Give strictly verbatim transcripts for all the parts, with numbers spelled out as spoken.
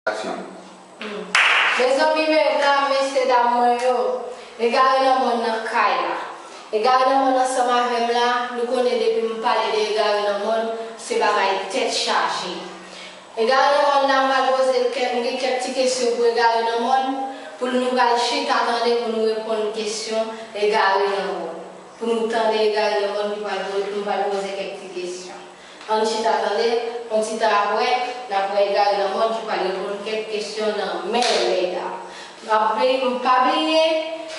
Aksyon. Hmm. Mezanmi, medam, mesye, dam mwen yo, Egare nan mòn nan kay la. Egare nan mòn ansanm avè m la, nou konnen depi m pale de Egare nan mòn, se bagay tèt chaje. Egare nan mòn la, m pral poze l kèk, m gen kèk ti kesyon pou Egare nan mòn, pou nou pral chita tande pou nou reponn kesyon Egare nan mòn. Pou nou tande Egare nan mòn ki pral poze, m pral poze kèk ti kesyon. Ann chita tande, yon ti tan apre, n ap wè Egare nan mòn ki pral reponn kèk kesyon nan men medam. M ap, m pa bliye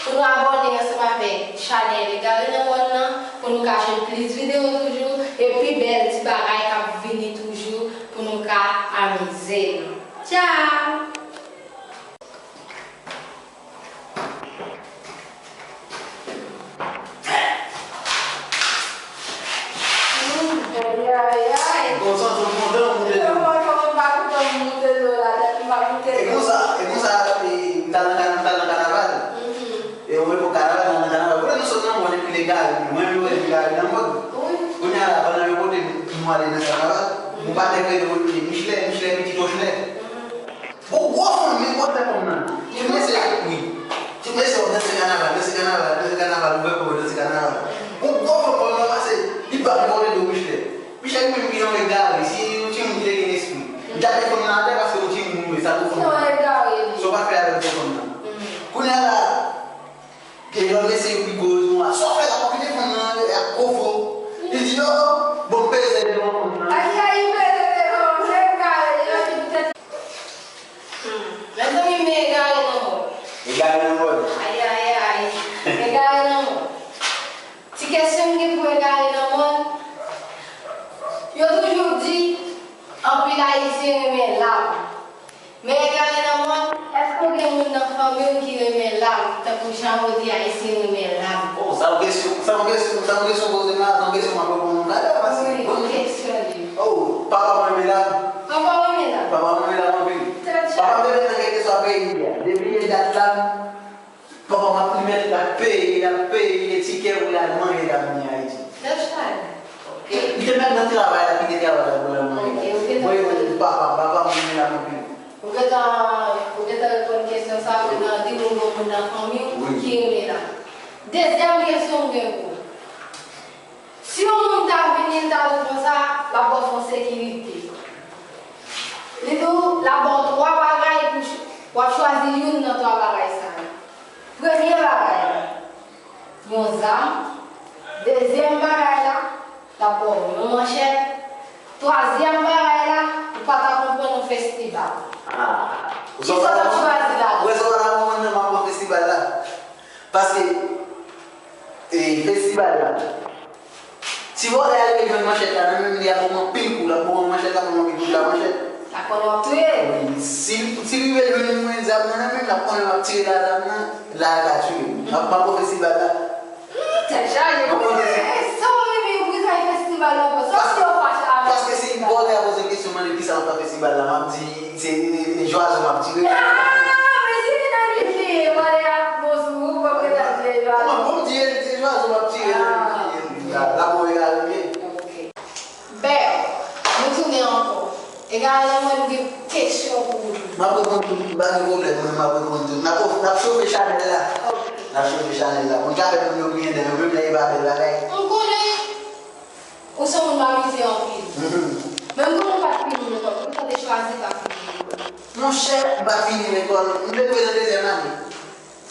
pou nou abòne ansanm avèk chanèl Egare nan mòn nan, pou nou ka jwenn plis videyo toujou, e pi bèl ti bagay k ap vini toujou pou nou ka amize nou. Tchao! Ay, ay, ay. Kontan, tout kontan, moute dlo. Mwen pa kontan moute dlo la, dat m pa moute dlo. E konsa, e konsa, e, m t al nan, m t al nan kanaval. Mhm. E ou wè pou kanaval, nan kanaval. Kote nou sot nan mòn epi Egare, mwen menm yo epi Egare nan mòn. Wi. Kounye a la, pandan yo pote nou ale nan kanaval, mhm, nou pa te vle nou rele Michelè, Michelè pitit Ochelè. Mhm. Bon, gwo fanm, men gwo tèt fanm nan. Ti mesye, wi. Ti mesye, w ap danse kanaval, danse kanaval, danse kanaval, ouvè kò w, danse kanaval. Bon, gwo fanm, fanm nan pase, li bat li kote do Michelè. Michelè li menm ki nan Egare, se yon timoun ki te gen lespri. Li tape fanm nan atè paske yon timoun mouri, sa gwo fanm nan. Non, Egare li. Sa w pa fè avèk gwo fanm nan. Mm. Kounye a la, gen lòt mesye yo pi gwo, yo di, "Sa w fè la, w kite fanm nan ap kofe w." Li di, "Yo, bon, m peze devan fanm nan." Ay, ay, peze devan fanm nan, Egare, yo di tèt. Hmm. Mezanmi, men Egare nan mòn. Egare nan mòn. Ay, ay, ay. Egare nan mòn. Ti kesyon m gen pou Egare nan mòn. Yo toujou di, anpil Ayisyen renmen lab. Men Egare nan mòn, èske w gen moun nan fanmi w ki renmen lab, tankou jan yo di Ayisyen renmen lab? Oh, sa yon kesyon, sa yon kesyon, sa yon kesyon poze m la, sa yon kesyon m ap reponn ou talè, paske... Wi, bon kesyon li. Oh, papa m renmen lab. Papa w renmen lab? Papa m renmen lab anpil. Tèt chaje. Papa m te met nan kèlkeswa peyi li ye. Depi li dat la, papa m ap li mèt l ap peye, l ap peye tikè pou l al manje lab ni Ayiti. Tèt chaje. Ok. Li te mèt nan travay la, kite travay la pou l al manje lab. Ok, ok. Mwen, papa, papa m renmen lab anpil. Ou gentan, ou gentan reponn kesyon sa, ou gentan di nou gon moun nan fanmi w ki renmen lab. Dezyèm kesyon m gen pou ou. Si yon moun ta vini, l ta di w konsa, l ap ba w fon sekirite. Li di w, l ap ba w twa bagay pou ch-, w ap chwazi youn nan twa bagay sa yo. Premye bagay la, yon zam. Dezyèm bagay la, l ap ba w yon manchèt. Twazyèm bagay la, ou pa ta konprann yon festibal. Ah. Kisa w t ap chwazi ladan? Ou wè sa w pa ta konprann nan, m ap pran festibal la. Paske, e, festibal la, si vòlè a rive jwenn manchèt la nan men m, li ap ban m anpil kou, l ap ban m manchèt la, ban m anpil kou, la manchèt. L ap konnen w ap touye l. Wi, si, si li rive jwenn mwen zam nan nan men m, l ap konnen m ap tire la zam nan, la l ka touye m. M ap, m ap pran festibal la. Hmm, tèt chaje. M ap pran festibal. Eh, sa w renmen, ou bezwen festibal la, sa w fache avè festibal. Paske si vòlè a poze kesyon, mande kisa w fè festibal la, m ap di, Se, e, e jwazo m ap tire. Ah, men si li nan lili, vòlè a bon sou ou, w ap gentan di e jwazo. Kòman pou m di e, se jwazo m ap tire nan lili, la, la, bon, e la, e. Ok. Bèl, nou tounen ankò. Egare nan mòn, m gen kesyon pou ou tou. M ap reponn tout, pa gen pwoblèm, mwen, m ap reponn tout. N ap, n ap chofe chanèl la. Ok. N ap chofe chanèl la. Pou n ka fè moun yo griyen dan yo, menm lè e pa bèl bagay. M konnen. Ou se yon moun m amize anpil. Mhm. Men m konnen w pa t fini lekòl. Poukisa w te chwazi pa fini lekòl? Monchè, m pa t fini lekòl. M te rive nan dezyèm ane.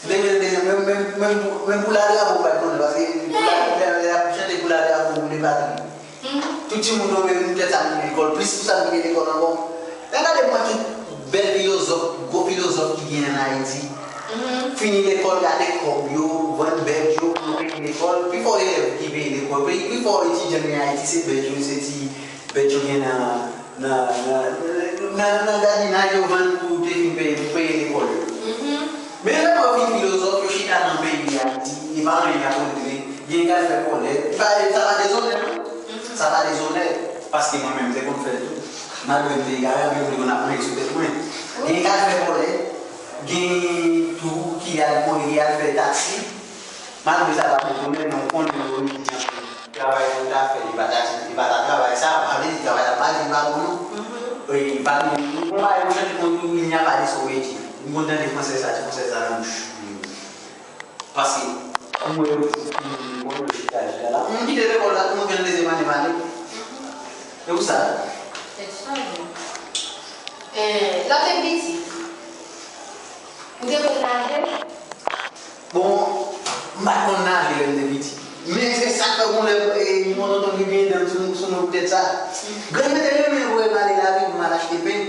M te rive nan dezyèm, menm, menm, menm pou, menm pou ladrapo m pa t konnen, paske pou la, lè, lè y ap chante pou ladrapo, pou lepatri. Mhm. Tout timoun tonbe, nou tèt sa nou lekòl. Plis pou sa nou kite lekòl ankò. Lè n gade mwen tout bèl filozòf, gwo filozòf ki genyen ann Ayiti. Mhm. Fini lekòl, gade kòb yo, vann bèt yo pou yo peye lekòl. Pifò elèv ki peye lekòl, pi, pifò etidyan ki gen Ayiti, se bèt yo, se ti bèt yo gen nan, nan, nan, nan, nan gadinaj yo vann pou te vin peye, pou peye lekòl yo. Mhm. Men lè yo vin filozòf, yo chita nan peyi Ayiti, e pa anyen y ap regle, gen k al fè vòlè. E pa, sa pa dezonè, non. Mhm. Sa pa dezonè, paske mwen menm, m te konn fè l tou. Malgre m te egare, men m te konn ap manje sou tèt mwen. Gen k al fè vòlè, gen tou ki al, ki al fè taksi. Malgre sa pa dezonè, men w konnen yo reyisi anpil. Travay pou w ta fè, e pa ta, e pa ta travay sa, pa vle di travay la pa di l pa bon, non. Mhm. Wi, pa gen, m konpare mwen tande konn tou, il n'y a pas de sovetie. M konn tande fransèz sa, ti fransèz sa nan bouch. Paske, mwen, mwen, mwen, chita, chita la. Mwen kite lekòl la, mwen gen dezyèm ane, m ale. E ou sa? Tèt chaje. Eh, lè w te piti, ou te konn naje? Bon, m pa t konn naje lè m te piti. Men se sa k fè gon lè, e, yon tonton ki gen dan sou, sou mwen poutèt sa. Grann mwen te renmen voye m ale lavil pou m al achte pen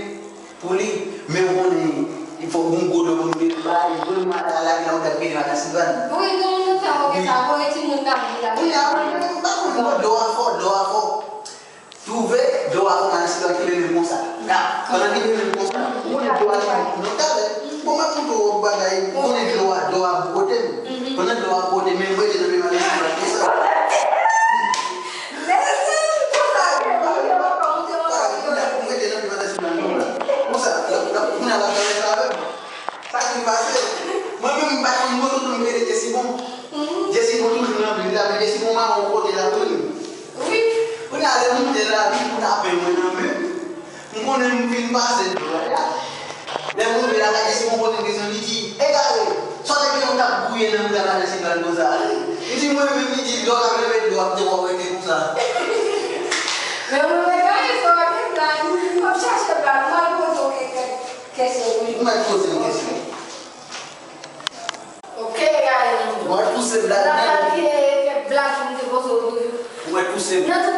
pou li. Men ou konnen, fòk gon gwo dlo pou nou te bay, pou nou al lavil la, ou t ap rele madan Silvane. Wi, nou, nou te wè sa, voye timoun lavil la. Wi, apre, m pa konn dlo a fò, dlo a fò. Twouve, dlo a kòmanse nan ki mennen l konsa. Ka, pandan ki mennen l konsa, ou konnen dlo a li, non, talè. Bon, m ap montre w yon bagay, ou konnen dlo a, dlo a bwote m. Pandan dlo a bwote m, men m rete nan men madan Silvane konsa. Mezanmi, konsa, gen moun ki pa montre yon bagay. Ou rete nan men madan Silvane konsa. Konsa, l ap, l ap, kounye a l ap travèse avè m. Sa ki pase? Mwen menm, m pa t konn moto tou, m rele Jesibon. Jesibon toujou nan vil la, men Jesibon maron kote l ap rele m. Wi. Kounye a, lè m moute lavil pou tape mwen nan men, m konnen m fin pase dlo a. Lè m rive lakay Jesibon, poze m kesyon, li di, "Egare, sa w te gen yon t ap gouye nan bouda madan Silvane konsa?" M di, "Mwen menm," li di, "lè w t ap leve dlo a, m te wè w rete konsa." Men mwen, mwen gade sa w ap gen la, m ap chache blag, m al poze w kèk kesyon wi. Ou mèt poze m kesyon. Ok, gade nan. Mwen pouse blag nan. Nan kèk blag pou m te poze w tou. Ou mèt pouse m. Nan tout